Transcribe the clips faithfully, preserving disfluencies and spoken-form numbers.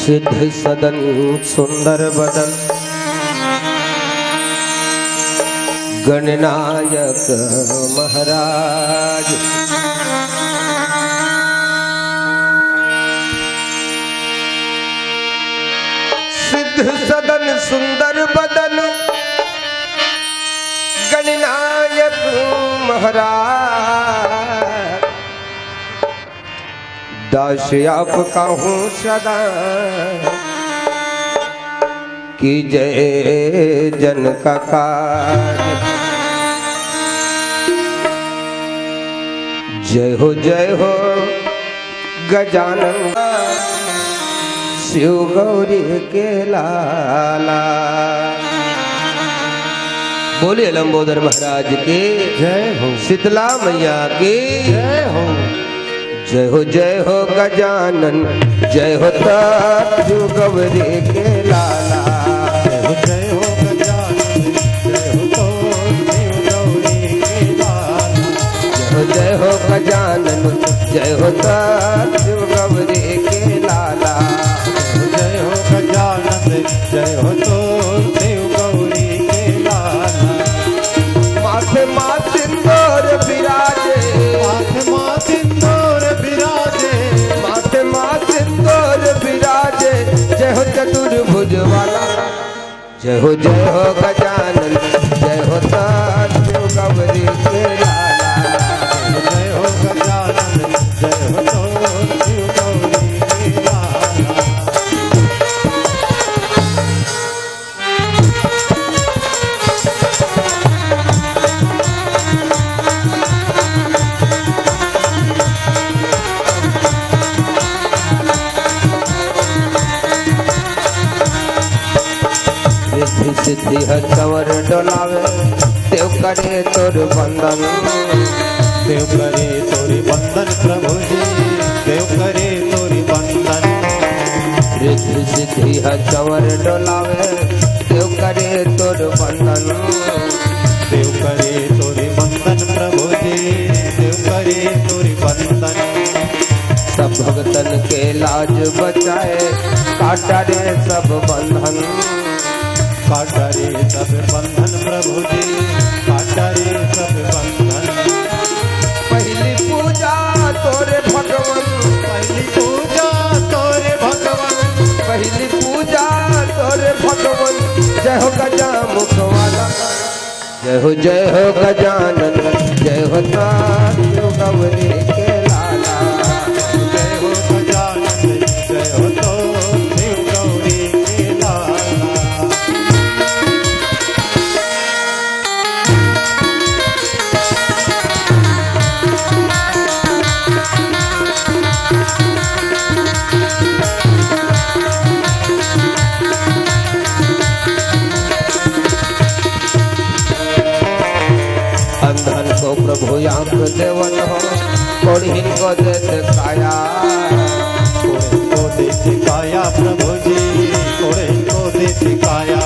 सिद्ध सदन सुंदर बदन गणनायक महाराज। सिद्ध सदन सुंदर बदन गणनायक महाराज। दास आपका हूँ सदा कीजय जनक काज। जय हो जय हो गजानन शिव गौरी के लाला। बोलिए लंबोदर महाराज की जय हो। शीतला मैया की जय हो। जय हो जय हो गजानन, जय हो तत्व गौरी के लाला। जय हो जय हो गजानन, जय हो तत्व गौरी के लाला। जय हो जय हो गजानन, जय हो तत्व गौरी के लाला। जय हो गजानन, जय हो तत्व गौरी के लाला। माथे माथ सिंदूर विराजे। माथे माथ सिंदूर विराजे। माथे माथ सिंदूर विराजे। जय हो चतुर्भुज वाला। जय हो जय हो गजानन, जय हो तत्व गौरी के लाला। जय हो गजानन, जय हो तत्व गौरी के लाला। रिद्धि सिद्धि ह चंवर डोलावे, देव करे तोर बंदन। देव करे तोर बंदन प्रभु जी, देव करे तोर बंदन। रिद्धि सिद्धि ह चंवर डोलावे, देव करे तोर बंदन। देव करे तोर बंदन प्रभु जी, देव करे तोर बंदन। सब भगतन के लाज बचाए, काटा रे सब बंधन। काटा रे सब बंधन प्रभु जी, काटा रे सब बंधन। पहली पूजा तोरे भगवन। पहली पूजा तोरे भगवन। पहली पूजा तोरे भगवन। जय हो गजा मुख वाला। जय हो, जय हो गजानन, जय हो साधु गौरी के लाला। जय हो गजानन, जय हो तो शिव गौरी के लाला। अंधन को प्रभु आंख देवत हो, कोढ़िन को देत काया। कोढ़िन को देत काया प्रभु जी, कोढ़िन को देत काया।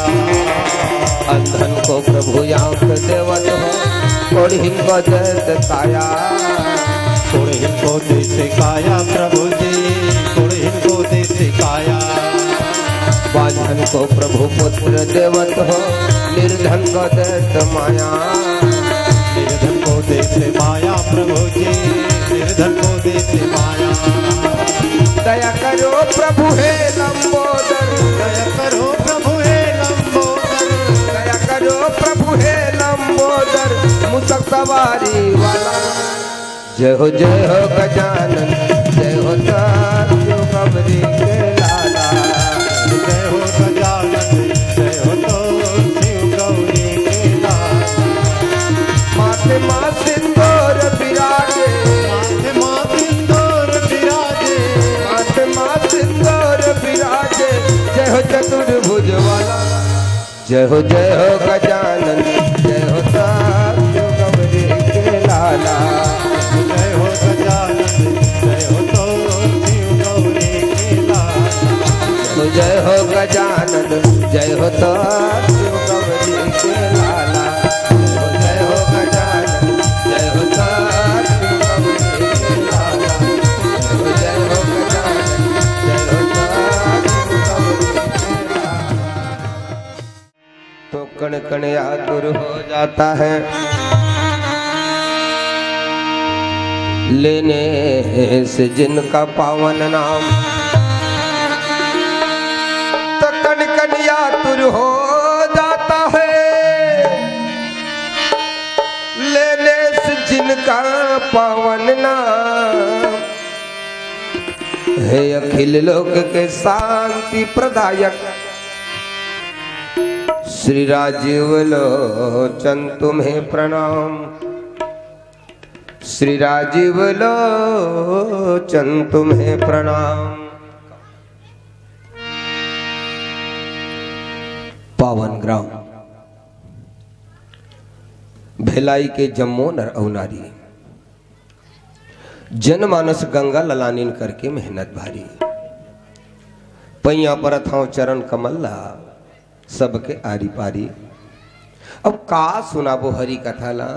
अंधन को प्रभु आंख देवत हो, कोढ़िन को देत काया। कोढ़िन को देत काया प्रभु जी, कोढ़िन को देत काया। बांझन को प्रभु पुत्र देवत हो, निर्धन को देत माया। निर्धन को देत माया प्रभु जी, निर्धन को देत माया। दया करो प्रभु हे लंबोदर। दया करो प्रभु हे लंबोदर। दया करो प्रभु हे लंबोदर, मुसक सवारी वाला। जय हो, जय हो गजानन, जय हो साधु गौरी के लाला। जय हो गजानन, जय हो तो शिव गौरी के लाला। माथे माँ सिंदूर विराजे। माथे माँ सिंदूर विराजे। माथे माँ सिंदूर विराजे। जय हो चतुर्भुज वाला। जय हो, जय हो गजानन, जय हो साधु गौरी के लाला। जय हो गजानन, जय हो तो शिव गौरी के लाला। जय हो गजानन, जय हो तो शिव गौरी के लाला। जय हो गजानन, जय हो साधु गौरी के लाला। जय हो गजानन, जय हो साधु गौरी के लाला। तो कण कण आतुर हो जाता है लेने से जिनका पावन नाम। तो कण कण आतुर हो जाता है लेने से जिनका पावन नाम। हे अखिल लोक के शांति प्रदायक श्री राजीव लोचन तुम्हें प्रणाम। श्री राजीव लोचन तुम्हें प्रणाम। पावन ग्राम भिलाई के जम्मो नर अउ नारी, जनमानस गंगा ललानिन करके मेहनत भारी। पैया परत हंव चरण कमल ला, सबके आरी पारी। अब का सुनाबो हरि कथा ला,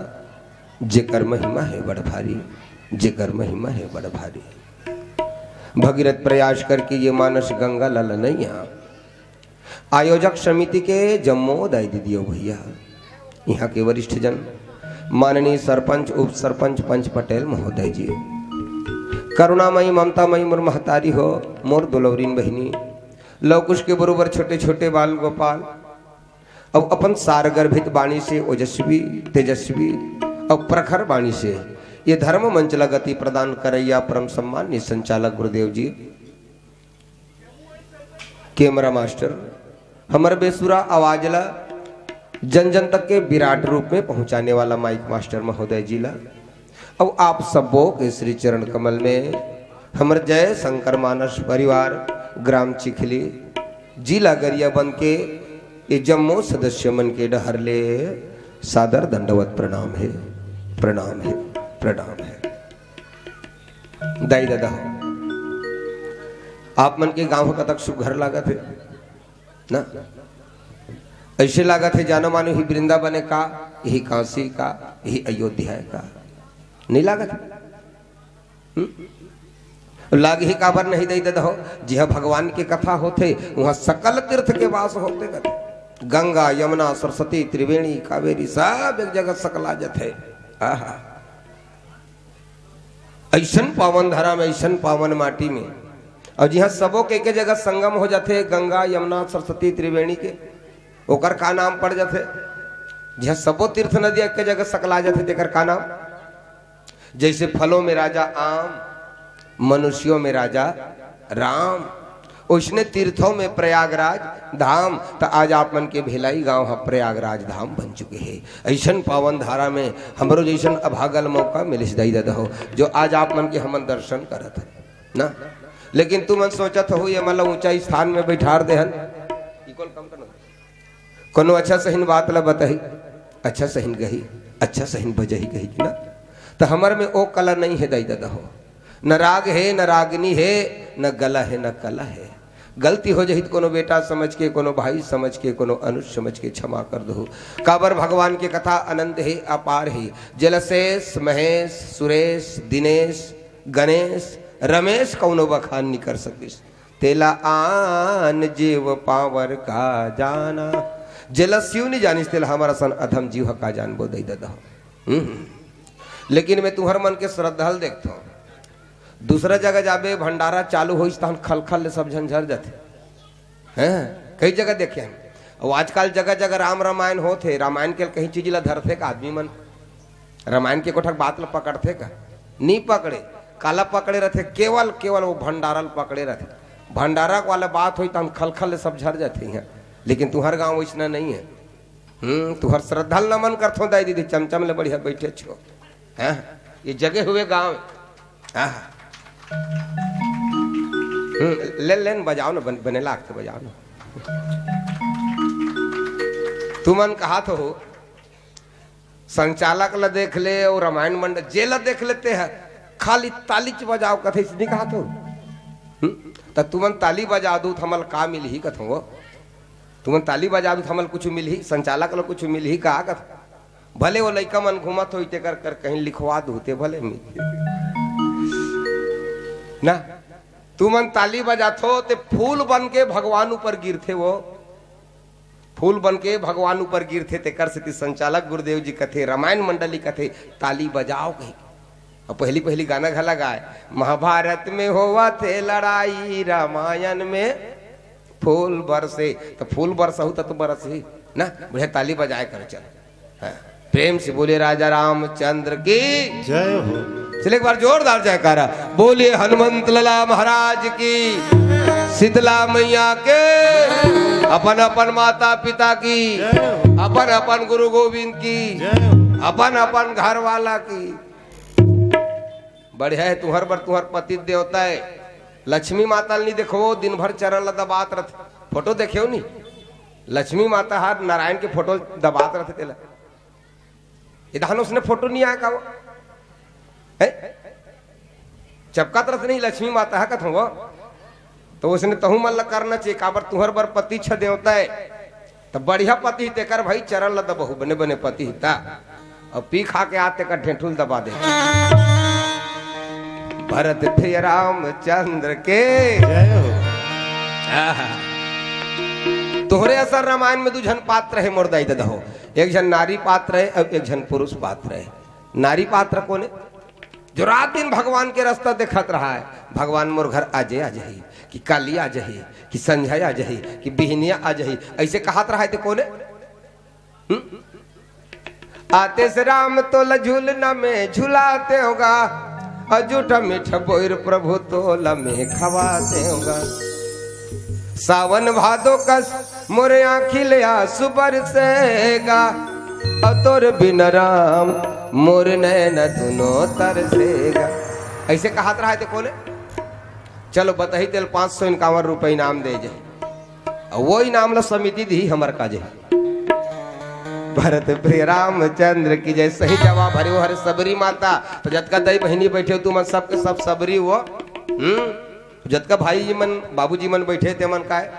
जेकर महिमा हे बड़ भारी, जेकर महिमा हे बड़ भारी। भगीरथ प्रयास करके ये मानस गंगा ला लनैया आयोजक समिति के जम्मो दाई दीदी अउ भैया, इहाँ के वरिष्ठ जन, माननीय सरपंच, उप सरपंच, पंच पटेल महोदय जी, करुणामयी, ममतामयी मोर महतारी हो, मोर दुलौरिन बहिनी, लवकुश के बरोबर छोटे-छोटे बाल गोपाल, अउ अपन सार गर्भित बाणी से ओजस्वी, तेजस्वी अउ प्रखर बाणी से ये धर्म मंच ला गति प्रदान करैया परम सम्मान्य संचालक गुरुदेव जी, कैमरा मास्टर, हमर बेसुरा आवाज ला जन जन तक के विराट रूप में पहुंचाने वाला माइक मास्टर महोदय जी ला, अउ आप सबो के श्री चरण कमल में हमर जय शंकर मानस परिवार ग्राम चिखली जिला गरियाबंद के ये जम्मो सदस्य मन के डहर ले सादर दंडवत प्रणाम हे, प्रणाम हे, प्रणाम हे। दाई ददा हो, आप मन के गांव ह कतक सुघर लागत हे ना? ऐसे लागत हे जानो मानो ही वृंदावन का, यही काशी का, यही अयोध्या का। नहीं लागत हे? हम्म? लाग ही काबर नहीं दई ददा हो, जिहा भगवान के कथा होथे, उहा सकल तीर्थ के वास होथे कथे। गंगा, यमुना, सरस्वती, त्रिवेणी, कावेरी, सब एक जगह सकला जथे। आहा। ऐसन पावन धरा में, ऐसन पावन माटी में, और जिहा सबो के एक जगह संगम हो जाथे, गंगा, यमुना, सरस्वती, त्रिवेणी के, ओकर का नाम पड़ जाथे? जिहा सबो तीर्थ नदी एक जगह सकला जाथे, तेकर का नाम? जैसे फलों में राजा आम, मनुष्यों में राजा राम, ओइसने तीर्थों में प्रयागराज धाम। त आज आप मन के भिलाई गांव ह प्रयागराज धाम बन चुके हे। ऐसन पावन धारा में हमरो जैसन अभागल मौका मिलिस दाई ददा हो, जो आज आप मन के हमन दर्शन करत हन ना। लेकिन तुमन सोचत हो, ये मतलब ऊंचा स्थान में बैठार देहन, ई कौन काम करना? कोनो अच्छा सहीन बात ला बताही, अच्छा सहीन गही, अच्छा सहीन बजही कही ना, त हमर में ओ कला नहीं हे दाई ददा हो। न राग हे, न रागनी हे, न गला हे, न कला हे। गलती हो जही त कोनो बेटा समझ के, कोनो भाई समझ के, कोनो अनुज समझ के क्षमा कर दहू। काबर भगवान के कथा अनंत हे, अपार हे। जलशेष, महेश, सुरेश, दिनेश, गणेश, रमेश कौनो बखान नहीं कर सकिस। तेला आन जीव पावर का जाना, जेला शिव नहीं जानिस, तेला हमर असन अधम जीव ह का जानबो दई ददा हो। हम्म। लेकिन मैं तुहर मन के श्रद्धा ल देखथों, दूसरा जगह जाबे, भंडारा चालू होइस, तहन खलखल ले सब झन झर जाथे। हैं? कई जगह देखे हन। अउ आजकल जगह जगह राम रामायण होत हे, रामायण के कहीं चीज ला धरथे का आदमी मन? रामायण के कोठक बात ला पकड़थे का? नी पकड़े। काला पकड़े रथे? केवल, केवल वो भंडारा ल पकड़े रथे। भंडारा वाला बात होई, तहन खलखल ले सब झर जाथे इहाँ। लेकिन तुहर गांव वैसना नहीं है। हम्म, तुहर श्रद्धा ल नमन करथों दाई दीदी, चमचम ले बढ़िया बैठे छो। हैं? ये जगे हुए गांव। आहा। हम्म, ले, ले न बजाओ ना, बन-, बने लागथे बजाओ ना। तुमन कहा तो हो, संचालक ला देख ले अउ रामायण मंडल जे ला देख लेते हैं, खाली तालीच बजाओ कथे, इसने कहा तो। हम्म? त तुमन ताली बजा दू, त हमल का मिलही कथों वो? तुमन ताली बजा दू, त हमल कुछ मिलही? संचालक ला कुछ मिलही का कथों? भले वो लइका मन घूमत होई, तेकर कर कहीं लिखवा दूते भले मिल ना। तुमन ताली बजाथो, ते फूल बन के भगवान ऊपर गिरथे वो। फूल बन के भगवान ऊपर गिरथे, तेकर सेती संचालक गुरुदेव जी कथे, रामायण मंडली कथे, "ताली बजाओ" कही। अउ पहली पहली गाना घला गाए, "महाभारत में होवत हे लड़ाई, रामायण में फूल बरसे।" त फूल बरसहू त, त बरसही ना, बढ़िया ताली बजाए कर चल। हाँ, प्रेम से बोले राजा रामचंद्र की जय हो। चले एक बार जोरदार जयकारा, बोलिए हनुमंत लाला महाराज की, शीतला मैया के, अपन अपन माता पिता की, जय हो। अपन अपन गुरु गोविंद की, जय हो। अपन अपन घर वाला की। बढ़िया है, तुहर बर तुहर पति देवता है। लक्ष्मी माता ल नहीं देखो, दिन भर चरण ला दबात रथे। फोटो देखेव नहीं, लक्ष्मी माता हर नारायण के फोटो दबात रथे तेला। ये दहन उसने फोटो नहीं आया का वो? हैं? चपकात रथे नहीं लक्ष्मी माता है कथों वो? तो उसने तहू मन ला करना चाहिए, काबर तुहर बर पति छ देवता है। त बढ़िया पति तेकर भाई चरण ल दबहू, बने बने पति हिता। अउ पी खा के आते का ढेंठुल दबा दे। भरत प्रिय रामचंद्र के जय हो। आहा। तोहरे असन रामायण में दू झन पात्र है मोर दाई ददा हो, एक झन नारी पात्र है अउ एक झन पुरुष पात्र है। नारी पात्र कोने? जो रात दिन भगवान के रास्ता देखत रहा है, "भगवान मोर घर आजे आ जाही, कि काली आ जाही, कि संझा आ जाही, कि बिहनिया आ जाही", ऐसे कहत रहा है तो कोने? हम्म? आते से राम तोला झूलना में झुलाते होगा, और जूठा मीठा बोर प्रभु तोला में खवाते होगा। सावन भादो कस मोरे आँखी ले आंसू बरसेगा, और तोर बिना राम मोर नैना दुनो तरसेगा। ऐसे कहत रहा है तो कोने? चलो बताही तेल पाँच सौ इक्यावन रुपये इनाम दे जाए, और वो इनाम ला समिति दी हमर का जाए। भरत प्रिय रामचंद्र की जय। सही जवाब हरे वो हरे सबरी माता। तो जतका दई बहिनी बैठे हो तुमन सबके सब सबरी वो। हम्म। जतका भाई जी मन, बाबूजी मन बैठे, ते मन काय?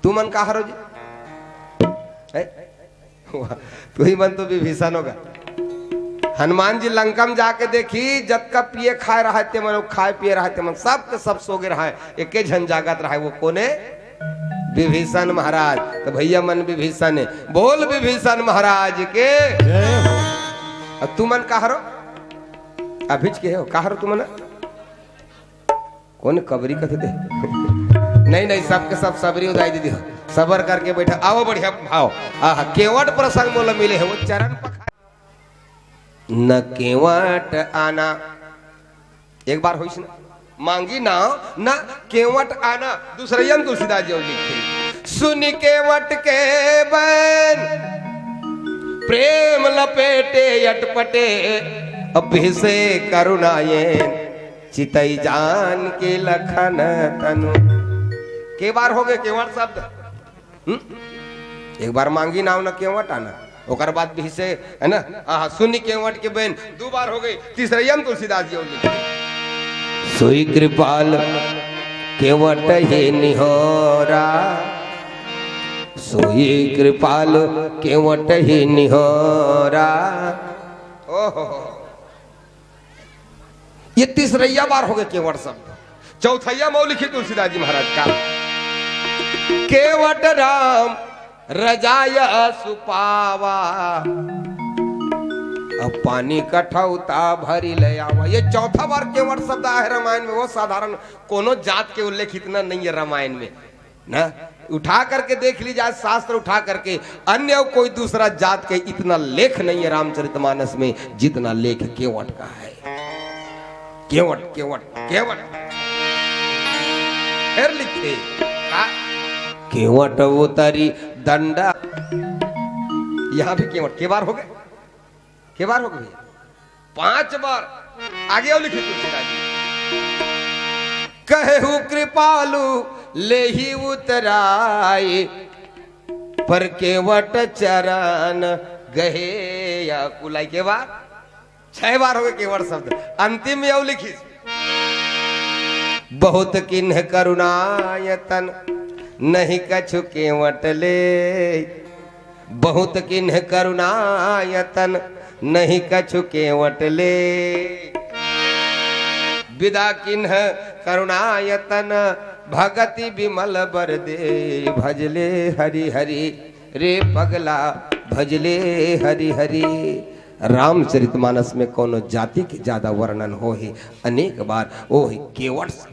तू मन का हरो जी? हैं? वाह, तू ही मन तो विभीषण होगा। हनुमान जी लंका में जाके देखी, जतका पिए खाए रहा ते मन, खाए पिए रहा ते मन, सब के सब सोगे रहा, एके झन जागत रहा, वो कोने? विभीषण महाराज। तो भैया मन विभीषण है, बोल विभीषण महाराज के। जय हो। अब तू मन का हरो? अभिच के हो, का हरो तू मन? कोन कबरी कथे दे? नहीं, नहीं, सबके सब सबरी उदाई दीदी हो। सबर करके बैठा, आओ बढ़िया भाव। आहा, केवट प्रसंग मोला मिले है, वो चरण पखार। न केवट आना, एक बार होइस ना, मांगी नाव न केवट आना। दूसरैया में तुलसीदास जी और लिखे, सुनि केवट के बन प्रेम लपेटे अटपटे, अभिषेक करुणाएन चितई जानकी लखन तनु। के बार होगे केवट शब्द? हम्म? एक बार मांगी नाव न केवट आना, ओकर बाद भी से, है ना? आहा, सुनि केवट के बन, दू बार होगे, तीसरैया में तुलसीदास जी और लिखे, सोई कृपाल केवट ही निहोरा, सोई कृपाल केवट ही निहोरा। ओहो, ये तीसरैया बार होगे केवट शब्द। चौथैया में लिखिस तुलसीदास जी महाराज का, केवट राम रजाय सुपावा, अब पानी कठौता भरी ले आवा। ये चौथा बार केवट शब्द आए है रामायण में। वो साधारण कोनो जात के उल्लेख इतना नहीं है रामायण में ना। उठा करके देख ली जाए, शास्त्र उठा करके, अन्य कोई दूसरा जात के इतना लेख नहीं है रामचरितमानस में जितना लेख केवट का है। केवट, केवट, केवट। फिर लिखे, का? केवट उतरी दंडा। यहाँ भी केवट, के बार होगे? के बार होगे भैया? पांच बार। आगे और लिखे तुलसीदास जी, कहेहु कृपालु लेहि उतराई, पर केवट चरण गहे या कुलाई। के बार? छह बार होगे केवट शब्द। अंतिम में और लिखिस, बहुत किन्ह करुणायतन नहीं कछु केवट ले, बहुत किन्ह करुणायतन नहीं कछु केवट ले, विदा किन्ह करुणायतन भगति विमल बर दे, भजले हरि हरि रे पगला, भजले हरि हरि। रामचरितमानस में कोनो जाति के ज्यादा वर्णन हो ही अनेक बार, वो ही केवट से।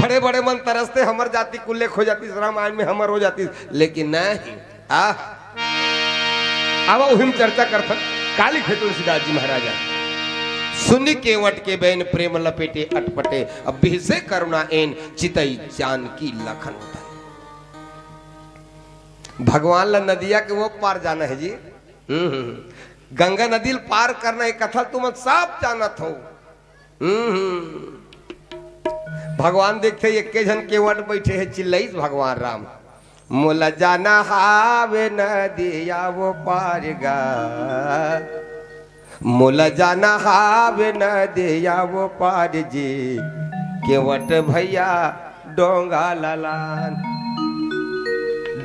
बड़े बड़े मन तरसते, हमर जाति कुल्ले खो जाती, रामायण में हमर हो जाती, लेकिन नहीं। आह, अब उहिम चर्चा करथन, का लिखे तुलसीदास जी महाराजा, सुनि केवट के बैन प्रेम लपेटे अटपटे, अब बिहसे करुणा एन चितई जानकी लखन उतई। भगवान ला नदिया के वो पार जाना है जी। हम्म, हम्म। गंगा नदी ल पार करना, ये कथा तुमन सब जानत हो। हम्म, हम्म। भगवान देखथे, एक्के झन केवट बैठे हे, चिल्लाइस भगवान राम, मोला जाना हावे नदिया वो पार गा, मोला जाना हावे नदिया वो पार जी, केवट भैया डोंगा ललान।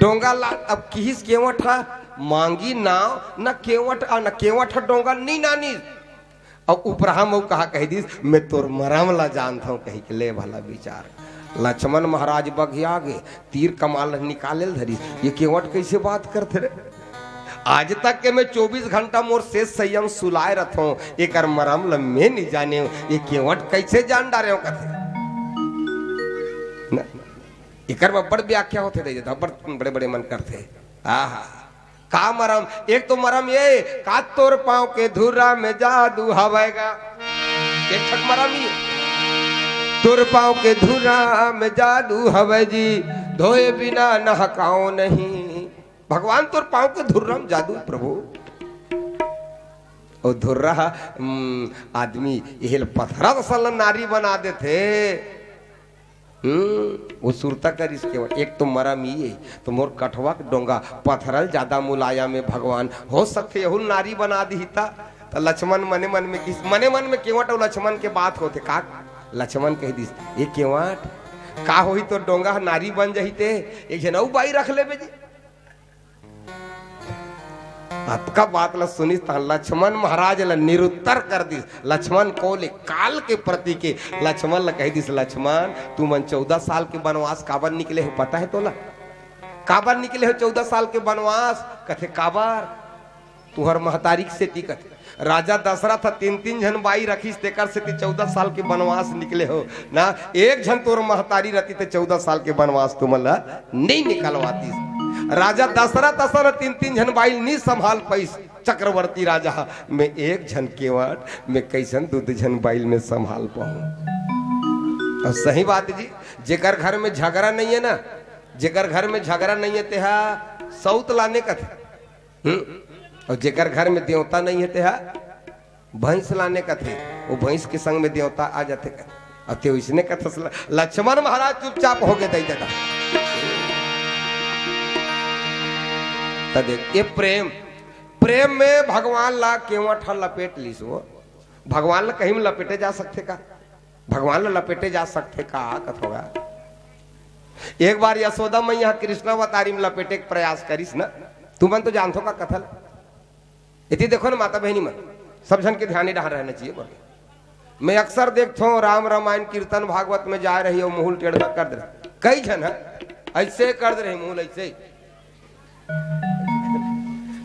डोंगा लान, अब किहिस केवट हा, मांगी नाव न केवट, आ न केवट ह डोंगा नी नानिस। अउ उपराम अउ कहा कहि दिस, मैं तोर मरम ला जानथंव कहि के। ले भला विचार, लक्ष्मण महाराज बघिया गे, तीर कमान ल निकाले ल धरिस, ये केवट कइसे बात करथे रे? आज तक के मैं चौबीस घंटा मोर शेष संयम सुलाए रथंव, एकर मरम ल मैं नी जानेंव, ये केवट कइसे जान डारेंव कथे। न, एकर म बड़ व्याख्या होथे, दे देथे, बड़, बड़े-बड़े मन करथे। आहा, का मरम? एक तो मरम ये, का तोर पाँव के धुर्रा में जादू हवय गा? एक ठक मरम ये, तोर पाँव के धुर्रा में जादू हवय जी, धोए बिना नहकाओ नहीं। भगवान तोर पाँव के धुर्रा में जादू हे प्रभु। ओ धुर्रा, हम्म, आदमी एहल पथरा असन ल नारी बना देथे। हम्म, वो सुरता करिस केवट, एक तो मरम ये, तो मोर कठवा के डोंगा पथरा ल ज्यादा मुलायम हे भगवान, हो सकथे यहू ल नारी बना दिही ता। त लक्ष्मण मने मन में किस, मने मन में केवट अउ लक्ष्मण के बात होथे का? लक्ष्मण कहि दिस, "ए केवट, का होही तोर डोंगा ह नारी बन जही ते, एक झन अउ बाई रख लेबे जी।" अतका बात ल सुनिस तहां लक्ष्मण महाराज ल निरुत्तर कर दिस। लक्ष्मण कोन ए? काल के प्रतीक ए। लक्ष्मण ल कहि दिस, "लक्ष्मण, तुमन चौदह साल के बनवास काबर निकले हो, पता हे तोला? काबर निकले हो चौदह साल के बनवास?" कथे, "काबर?" तुंहर महतारी के सेती कथे। राजा दशरथ ह तीन तीन झन बाई रखिस, तेकर सेती चौदह साल के बनवास निकले हो ना। एक झन तोर महतारी रहती ते चौदह साल के बनवास तुमन ला नइ निकलवातिस। राजा दशरथ असन तीन तीन झन बाई नइ संभाल पाइस। चक्रवर्ती राजा ह, मैं एक झन केवट, मैं कइसन दू दू झन बाई ल मैं संभाल पाहूं? अउ सही बात जी, जेकर घर में झगरा नइ हे ना, जेकर घर में झगरा नइ हे, तेहा सउत लाने कथे। हम्म? अउ जेकर घर में देवता नइ हे, तेहा भैंस लाने कथे, वो भैंस के संग में देवता आ जाथे कथे। अउ ते वइसने कथस ल-, लक्ष्मण महाराज चुपचाप हो गे दई ददा। त देख, ये प्रेम, प्रेम में भगवान ला केवट ह लपेट लिस वो। भगवान ला कहीं में लपेटे जा सकथे का? भगवान ला लपेटे जा सकथे का? कथों गा। एक बार यशोदा मैया कृष्णावतारी में लपेटे के प्रयास करिस ना, तुमन तो जानथो का कथा ल। एती देखो ना माता बहिनी मन, सब झन के ध्यान ए डहार रहना चाहिए बोले। मैं अक्सर देखथों राम रामायण कीर्तन भागवत में जाय रही अउ मुंह ल टेढ़का कर दे रही। कई झन ह अइसे कर दे रही मुंह ल अइसे।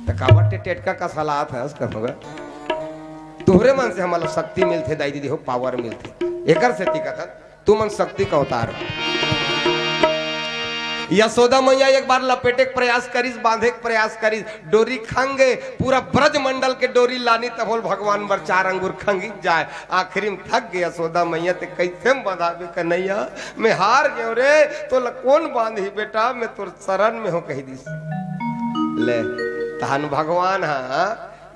त काबर टे टेटका कस हलात हस कथों गा। तुहरे मन से हमला शक्ति मिलथे दाई दीदी हो, पावर मिलथे। एकर सेती कथन तुमन शक्ति के अवतार हो। यशोदा मैया एक बार लपेटे के प्रयास करिस, बांधे के प्रयास करिस, डोरी खंग गे, पूरा ब्रजमंडल के डोरी लानी, तभो ले भगवान बर चार अंगुर खंगी जाय। आखिरी में थक गे यशोदा मैया, ते कइसे में बंधाबे कन्हैया, मैं हार गेंव रे, तोला कोन बांधही बेटा, मैं तोर शरण में हों कहि दिस। ले, तहन भगवान ह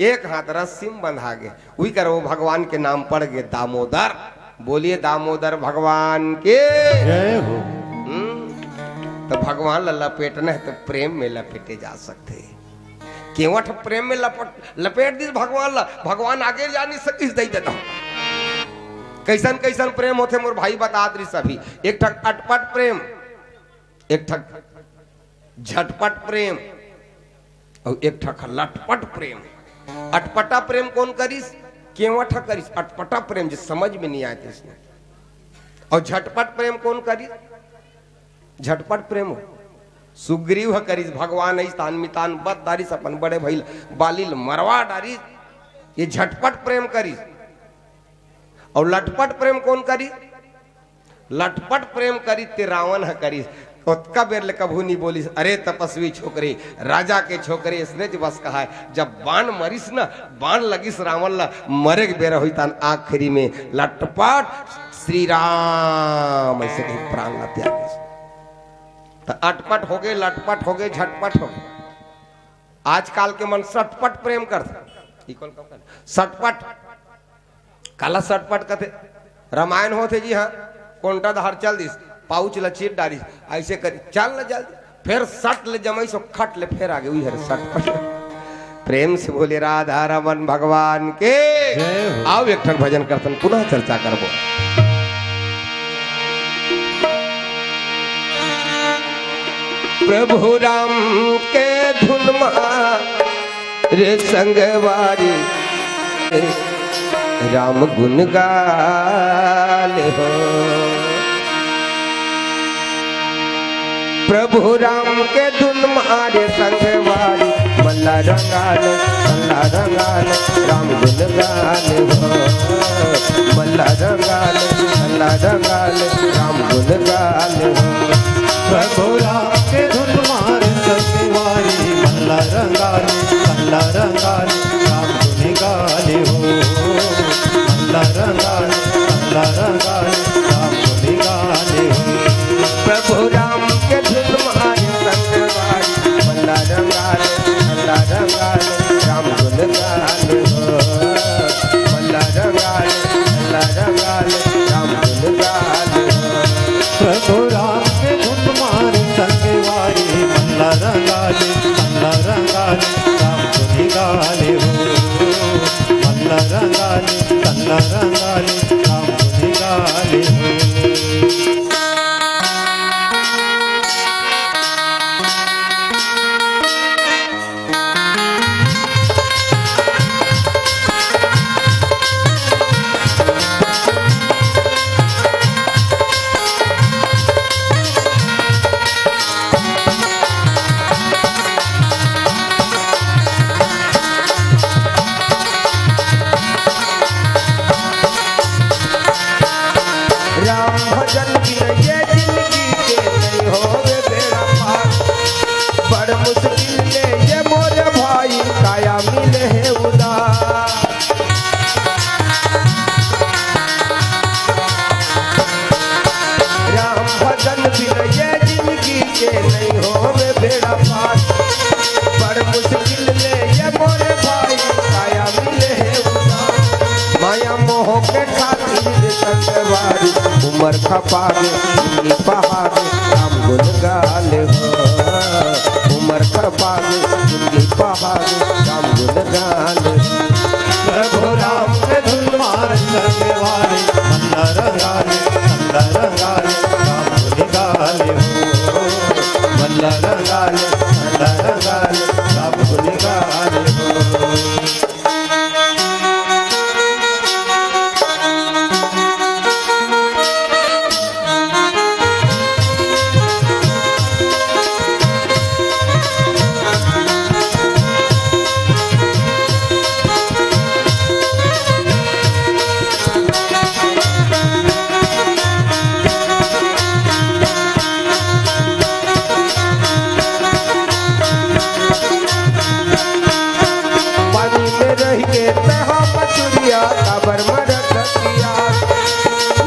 एक हाथ रस्सी में बंधा गे, उही कर वो भगवान के नाम पड़ गे दामोदर। बोलिए दामोदर भगवान के। जय हो। हम्म, त भगवान ला लपेटना हे त प्रेम में लपेटे जा सकथे। केवट प्रेम में लपट, लपेट दिस भगवान ला, भगवान आगे जा नइ सकिस दई ददा। कइसन कइसन प्रेम होथे मोर भाई बतात रिहिस अभी, एक ठक अटपट प्रेम, एक ठक झटपट प्रेम अउ एक ठक लटपट प्रेम। अटपटा प्रेम कोन करिस? केवट ह करिस। अटपटा प्रेम जे समझ में नइ आय तइसने। अउ झटपट प्रेम कोन करिस? झटपट प्रेम हो। सुग्रीव ह करिस, भगवान अइस तान मितान बत डारिस, अपन बड़े भई ल बाली ल मरवा डारिस, ये झटपट प्रेम करिस। अउ लटपट प्रेम कोन करिस? लटपट प्रेम करिस ते रावण ह करिस। ओतका बेर ले कभू नइ बोलिस, "अरे तपस्वी छोकरे, राजा के छोकरे, अइसने च बस कहाय।" जब बाण मरिस न, बाण लगिस रावण ला, मरे के बेरा होइस तहान आखिरी में लटपट श्री राम अइसे कहि प्राण ला त्यागिस। त अटपट होगे, लटपट होगे, झटपट होगे। आजकाल के मन सटपट प्रेम करथे। ई कोन कहूं? सटपट। काला सटपट कथे? रामायण होथे जी, हां, कोंटा डहार चल दिस, पाउच ल चीर डारिस, अइसे करिस, चल न जल्दी, फेर सट ले जमाइस अउ खट ले फेर आगे, उही हरे सटपट। प्रेम से बोले राधा रमन भगवान के। जय हो। आव एक ठन भजन करथन, पुनः चर्चा करबो। प्रभु राम के धुन मा रे संगवारी, राम गुन गाले हो। प्रभु राम के धुन मा रे संगवारी, मल्ला रंगाले, मल्ला रंगाले, राम गुन गाले हो। मल्ला रंगाले, मल्ला रंगाले, राम गुन गाले हो। प्रभु राम के धुन मा रे संगवारी, मल्ला रंगाले, मल्ला रंगाले, राम गुन गाले हो। मल्ला रंगाले, मल्ला रंगाले, राम गुन गाले हो। प्रभु राम के धुन मा रे संगवारी, मल्ला रंगाले, मल्ला रंगाले, राम गुन गाले हो। मल्ला रंगाले, मल्ला रंगाले, राम गुन गाले हो। प्रभु राम के धुन मा रे संगवारी, मल्ला रंगाले, मल्ला रंगाले, राम गुन गाले हो। मल्ला रंगाले, मल्ला रंगाले, राम गुन गाले पावे, जिंदगी पहावे, राम गुण गान। प्रभु राम के धुन मार करने वाले, मल्ला रंगाले, मल्ला रंगाले, राम गुण गाले हो। मल्ला रंगाले, मल्ला रंगाले, राम गुण गाले हो। पानी में रह के तहा मछुरिया, काबर मरत पिया।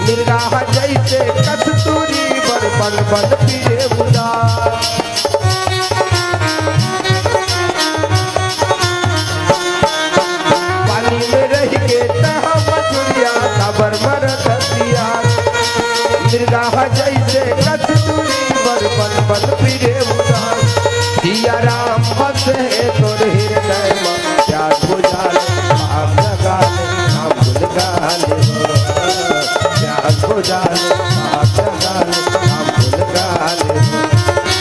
निर्गाह जैसे कस्तूरी, बन बन बन फिरे उदास। पानी में रह के तहा मछुरिया, काबर मरत पिया। निर्गाह जैसे कस्तूरी, बन बन बन फिरे उदास। सिया राम बसे तोर हृदय मा, प्यार बुझा ले, आग लगा ले, राम गुण गा ले हो। प्यार बुझा ले, आग लगा ले, राम गुण गा ले हो।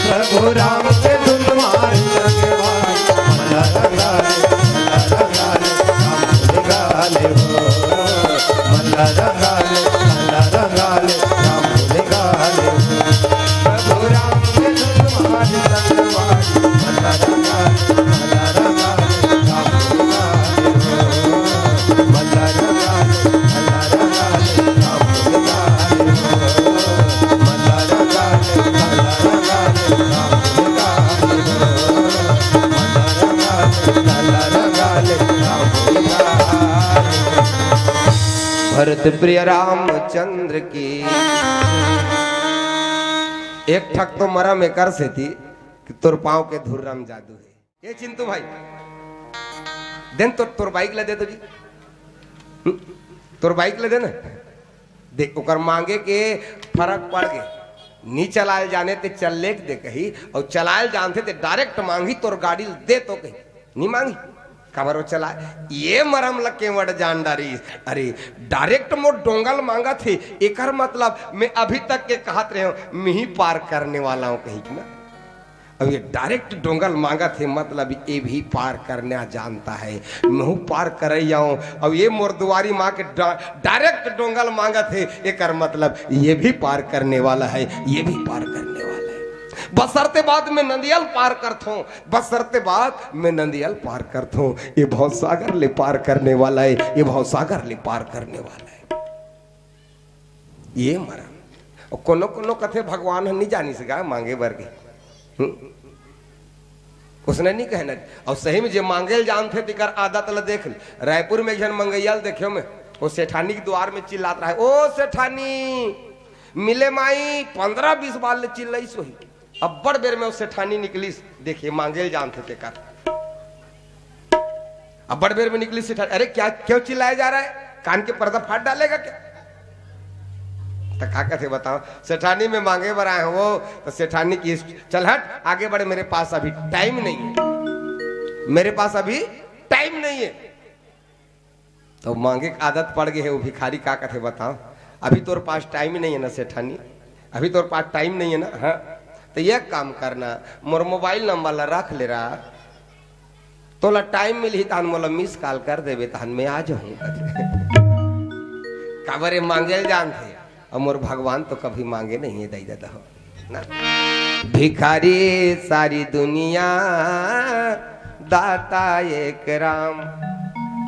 प्रभु राम के धुन मार करने वाले, मल्ला रंगाले, मल्ला रंगाले, राम गुण गाले हो। मल्ला रंगाले, मल्ला रंगाले, राम गुण गाले हो। प्रभु राम के धुन मार करने वाले, मल्ला रंगाले, मल्ला रंगाले, राम गुण गाले हो। मल्ला रंगाले, मल्ला रंगाले, राम गुण गाले हो। भरत प्रिय रामचंद्र की। एक ठक तो मरम एकर सेती कि तोर पाँव के धुर्रा म जादू हे। ए चिंटू भाई, देन तोर, तोर बाइक ला दे तो जी। हम्म? तोर बाइक ला दे ना। देख, ओकर मांगे के फरक पड़ गे। नी चलायल जाने ते चल लेक दे कही, अउ चलायल जानथे ते डायरेक्ट मांगही, तोर गाड़ी ल दे तो कही। नी मांगही, काबर वो चलाय? ये मरम ल केवट जान डारिस। अरे, डायरेक्ट मोर डोंगा ल मांगत हे, एकर मतलब मैं अभी तक के कहत रहे हूँ, मैं ही पार करने वाला हूँ कही कि ना। अब ये डायरेक्ट डोंगा ल मांगत हे, मतलब ये भी पार करना जानता है। महू पार करइया हूँ। अब ये मोर दुआरी माँ के डा-, डायरेक्ट डोंगा ल मांगत हे, एकर मतलब ये भी पार करने वाला है, ये भी पार करने वाला है। बसरते बाद में नदिया ल पार करथों, बसरते बाद में नदिया ल पार करथों। ये भवसागर ले पार करने वाला है, ये भवसागर ले पार करने वाला है। ये मरम। अउ कोनो कोनो कथे भगवान ह नी जानिस गा मांगे बर के। हम्म? उसने नी कहना। अउ सही में जे मांगे ल जानथे तेकर आदत ल देख ले। रायपुर में एक झन मंगइया ल देखेंव मैं, वो सेठानी के दुवार में चिल्लात रहे, "ओ सेठानी, मिले माई।" पंद्रह बीस बार ले चिल्लाइस होही। अब्बड़ बेर में वो सेठानी निकलिस, देखिए मांगे ल जानथे तेकर। अब्बड़ बेर में निकलिस सेठानी, "अरे क्या, क्यों चिल्लाया जा रहा है? कान के पर्दा फाड़ डालेगा क्या?" त का कथे बताओ, सेठानी में मांगे बर आए हंव वो, त सेठानी कहिस, "चल हट, आगे बढ़, मेरे पास अभी टाइम नहीं है, मेरे पास अभी टाइम नहीं है।" त मांगे के आदत पड़ गे हे, वो भिखारी का कथे बताओ, "अभी तोर पास टाइम नहीं है ना सेठानी, अभी तोर पास टाइम नहीं है ना, हाँ, त एक काम करना, मोर मोबाइल नंबर ला रख ले रा, तोला टाइम मिलही तहन मोला मिस कॉल कर देबे, तहन मैं आ जाहूं।" काबर ये मांगे ल जानथे, अउ मोर भगवान तो कभी मांगे नहीं है, दई ददा हो। ना? भिखारी सारी दुनिया, दाता एक राम।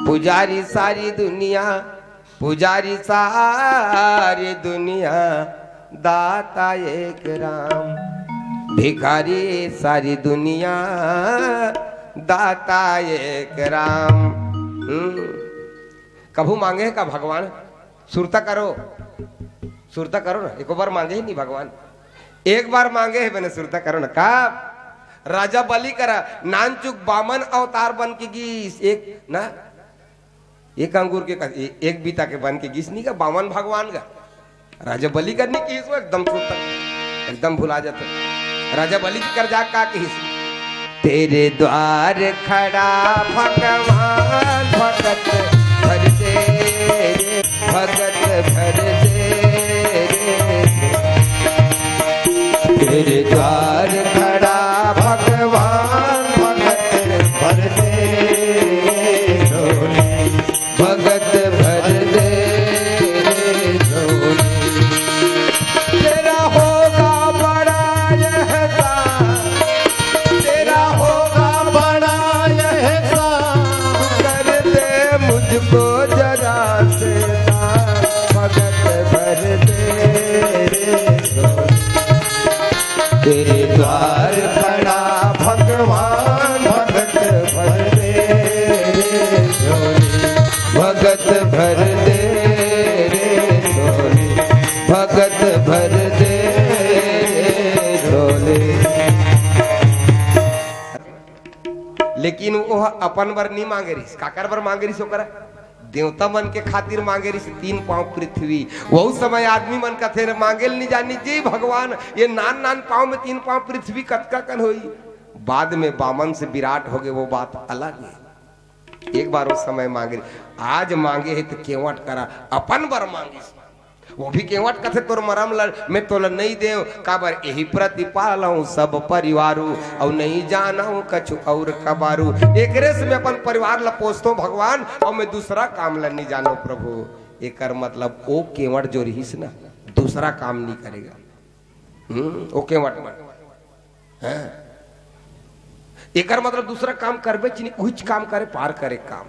पुजारी सारी दुनिया, पुजारी सारी दुनिया, दाता एक राम। भिखारी सारी दुनिया, दाता एक राम। हम्म। कभू मांगे हे का भगवान? सुरता करो, सुरता करो ना। एको बार मांगे हे नी भगवान, एक बार मांगे हे बने, सुरता करो ना। का राजा बलि करा नानचुक बामन अवतार बन के गिस, एक ना, एक अंगूर के का, ए-, एक बीता के बन के गिस नी का बामन भगवान का। राजा बलि कर नी किहिस वो एकदम सुरता, एकदम भुला जाता। राजा बलि के कर जा का किहिस, तेरे द्वार खड़ा भगवान, भगत भर दे रे, भगत भर दे रे। तेरे द्वार खड़ा भगवान, भगत भर दे रे, झोली भगत भर दे रे, झोली। तेरा होगा बड़ा एहसान, तेरा होगा बड़ा एहसान, कर दे मुझको जरा से दान, भगत भर दे रे झोली। तेरे द्वार खड़ा भगवान, भगत भर दे रे झोली, भगत भर दे रे झोली, भगत भर दे रे झोली। लेकिन वो अपन बर नहीं मांगे रहिस। काकर बर मांगे रहिस ओकरा? देवता मन के खातिर मांगे रहिस तीन पांव पृथ्वी। वहू समय आदमी मन कथे, "रे, मांगे ल नहीं जानी जी भगवान, ये नान नान पांव में तीन पांव पृथ्वी कतका कन होई?" बाद में बामन से विराट हो गए, वो बात अलग है। एक बार उस समय मांगे रहिस, आज मांगे है तो केवट करा अपन बर मांगिस। वो भी केवट कथे, "तोर मरम ल मैं तोला नहीं देव, काबर एही प्रतिपालव सब परिवारू, अउ नहीं जानव कछु और कबारू।" एकरे से मैं अपन परिवार ल पोसथों भगवान, अउ मैं दूसरा काम ल नहीं जानव प्रभु। एकर मतलब ओ केवट जो रहिस ना, दूसरा काम नहीं करेगा। हम्म, ओ केवट मन। हैं? एकर मतलब दूसरा काम करबे च नहीं, उहिच काम करे, पार करे काम।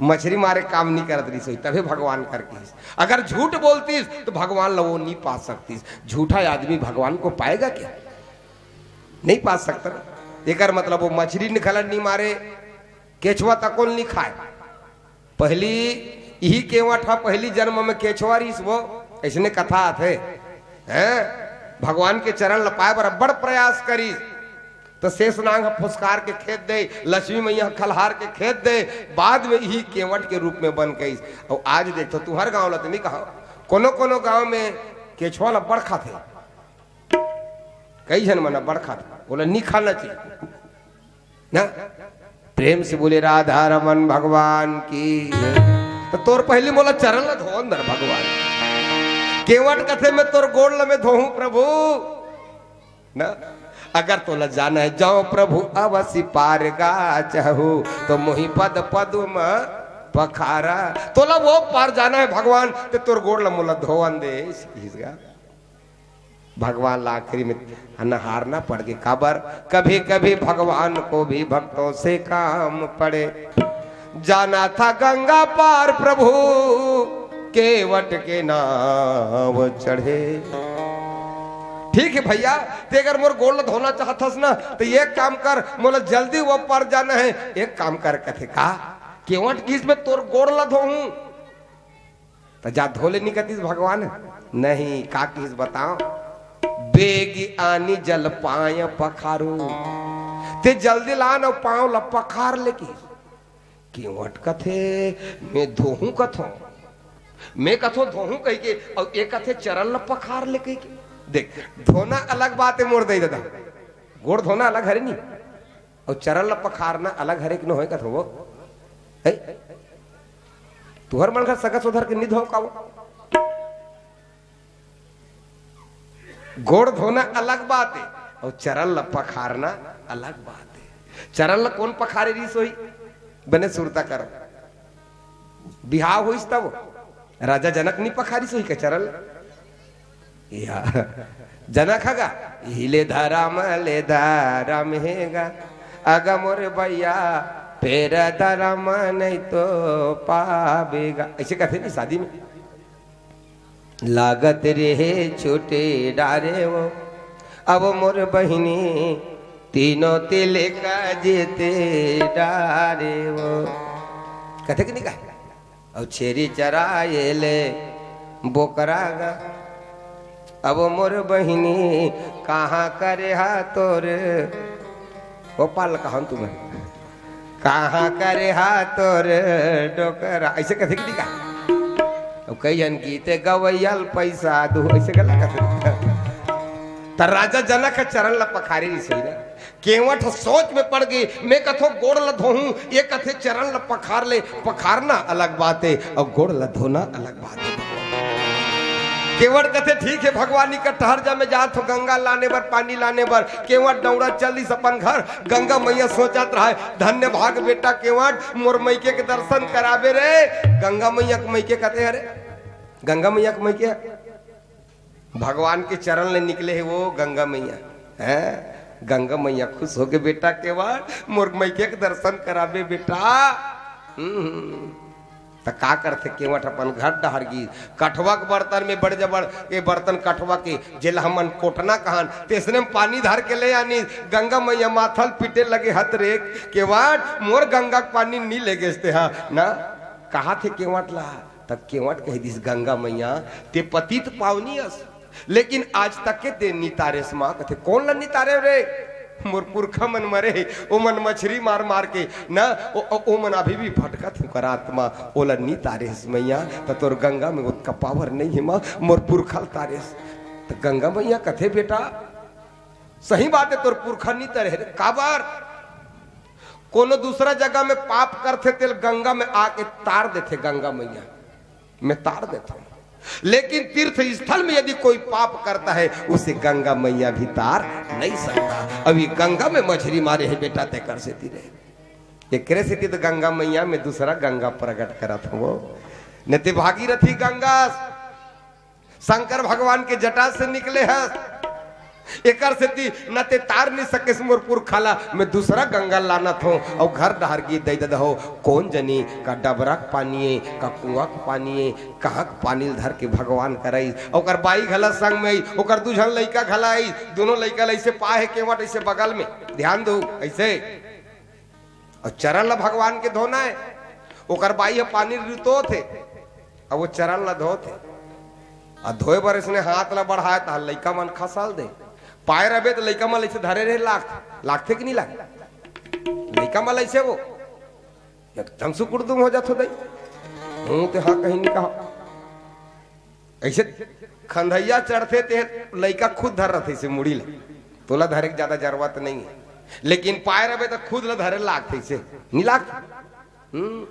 मछरी मारे काम नहीं करत रहिस होही, तभे भगवान कर कहिस। अगर झूठ बोलतिस तो भगवान ल वो नहीं पा सकतिस। झूठा आदमी भगवान को पाएगा क्या? नहीं पा सकता ना। एकर मतलब वो मछरी निखलन नहीं मारे, केचवा तकोल नहीं खाए। पहली इही केवट ह, पहली जन्म में केचवा रहिस वो, अइसने कथा आथे। हैं? भगवान के चरण ल पाए बर अब्बड़ प्रयास करिस, त शेष नांग ह फुसकार के खेद दे, लक्ष्मी मैया ह खलहार के खेद दे, बाद में इही केवट के रूप में बन गइस। अउ आज देखथो, तुंहर गांव ल त नहीं कहा, कोनो कोनो गांव में केचवा ल अब्बड़ खाथे, कई झन मन अब्बड़ खाथे, ओला नहीं खाना चाहिए। ना? प्रेम से बोले राधा रमन भगवान की। त तोर पहली मोला चरण ल धोवन दे भगवान। केवट कथे मैं तोर गोड़ ल मैं धोहूं प्रभु। ना? अगर तोला जाना है, जाओ प्रभु अवसि पार गाचहु, तो मोहि पद पद्म पखारा। तोला वो पार जाना है भगवान, ते तोर गोड़ ल मोला धोवन दे, इस, इसका। भगवान ला आखिरी में नहारना पड़ गे। काबर? कभी कभी भगवान को भी भक्तों से काम पड़े। जाना था गंगा पार प्रभु, केवट के नाव चढ़े। ठीक है भैया, ते अगर मोर गोड़ ल धोना चाहत हस ना, तो एक काम कर, मोला जल्दी वो पार जाना है। एक काम कर, कथे का, केवट कहिस मैं तोर गोड़ ल धोहूं, त जा धो ले, नहीं कतिस भगवान। नहीं, का किस बताओ, बेगी आनी जल पाय पखारू। ते जल्दी लान अउ पांव ल पखार ले किस। केवट कथे, मैं धोहूं कथों, मैं कथों धोहूं कहिके, अउ ए कथे चरण ल पखार ले कहिके। देख, धोना अलग बात है मोर दई ददा, गोड़ धोना अलग हरे नहीं। अउ चरण ल पखारना अलग हरे के नो होय कथो वो। है? तुहर मन घर सगा सोदर के निधो का वो? गोड़ धोना अलग बात है, अउ चरण ल पखारना अलग बात है। चरण ल कोन पखारे रहिस होही? बने सुरता कर। बिहाव होइस तब राजा जनक नी पखारिस होही के चरण ल? या जनक हगा, "इही ले धरम, ले धरम हेगा, अगा मोर भैया, फेर धरम नहीं तो पाबेगा।" ऐसे कहते नहीं शादी में, "लागत रहे छूटे डारे वो, अब मोर बहिनी तीनों तिलक जीते डारे वो।" कथे कि नहीं कहा? अउ छेरी चराए ले बोकरा गा। अब मोर बहिनी कहाँ करे हा तोर, वो पाल कहा तुम्हें, कहाँ करे हा तोर डोकरा, ऐसे कथे कि नहीं का? अब कई जन गीत गवैयल पैसा दू, ऐसे गला कथे। त राजा जनक ह चरण ल पखारे रिहिस होही ना। केवट ह सोच में पड़ गे, मैं कथों गोड़ ल धोहूं, ये कथे चरण ल पखार ले। पखारना अलग बात हे अउ गोड़ ल धोना अलग बात हे। केवट कथे, ठीक हे भगवान, इकर ठहर जा, मैं जात हों गंगा लाने बर, पानी लाने बर। केवट दौड़ा चलिस अपन घर। गंगा मैया सोचत रहय, धन्य भाग बेटा केवट, मोर मइके के दर्शन कराबे रे। गंगा मैया के मइके कथे, अरे गंगा मैया के मइके भगवान के चरण ले निकले हे वो गंगा मैया। हैं? गंगा मैया खुश होगे, बेटा केवट, मोर मइके के दर्शन कराबे बेटा। हम्म। त का करथे केवट, अपन घर डहर गिस। कठवा के बर्तन में बड़ जबड़ के बर्तन कठवा के, जेला हमन कोटना कहन, तेसने में पानी धर के ले आनिस। गंगा मैया माथा ल पीटे लगे, हत रे केवट, मोर गंगा के पानी नी ले गेस तेहा ना। कहाथे केवट ला, त केवट कहि दिस, गंगा मैया, ते पतित पावनी अस, लेकिन आज तक के ते नितारेस मां। कथे, कोन ला नितारे रे? मोर पुरखा मन मरे हे, ओमन मछरी मार मार के ना, ओ, ओ, ओमन अभी भी भटकत हे, ओकर आत्मा, ओला नितारेस मैया, त तोर गंगा में ओतका पावर नइ हे मां, मोर पुरखा ल तारेस। त गंगा मैया कथे, बेटा, सही बात हे, तोर पुरखा नितारे हे रे, काबर? कोनो दूसरा जगह में पाप करथे, तेला गंगा में आके तार देथे, गंगा मैया में तार देथे। लेकिन तीर्थ स्थल में यदि कोई पाप करता है, उसे गंगा मैया भी तार नहीं सकता। अभी गंगा में मछरी मारे हे बेटा, तेकर सेती रे। एकरे सेती त गंगा मैया में दूसरा गंगा प्रगट करत हों। नहीं ते भागीरथी गंगा शंकर भगवान के जटा से निकले हस। एकर सेती न ते तार नइ सकेस मोर पुरखा ला, मैं दूसरा गंगा लानत हों। अउ घर डहर गिस दई ददा हो, कोन जनी का डबरा के पानी ए, का कुआं के पानी ए, कहां के पानी ल धर के भगवान करा आइस। ओकर बाई घला संग में आइस, ओकर दू झन लइका घला आइस। दूनों लइका ल अइसे पाय हे केवट, अइसे बगल में, ध्यान दो, अइसे। अउ चरण ल भगवान के धोना हे। ओकर बाई ह पानी ल रितोत हे, अउ वो चरण ल धोत हे। अउ धोय बर अइसने हाथ ल बढ़ाय, त लइका मन खसल दे। पाय रहिबे त लइका मन अइसे धरे रहे, लाग, लागथे कि नइ लागे? लइका मन अइसे वो एकदम सुकुड़दुम हो जात हो दई। हूं ते हां कहीं नइ कहा। अइसे खंधइया चढ़थे ते लइका खुद धर रथे अइसे मुड़ी ल, तोला धरे के जादा जरूरत नइ हे, लेकिन पाय रहिबे त खुद ल धरे लागथे अइसे, नइ लागथे? हम्म।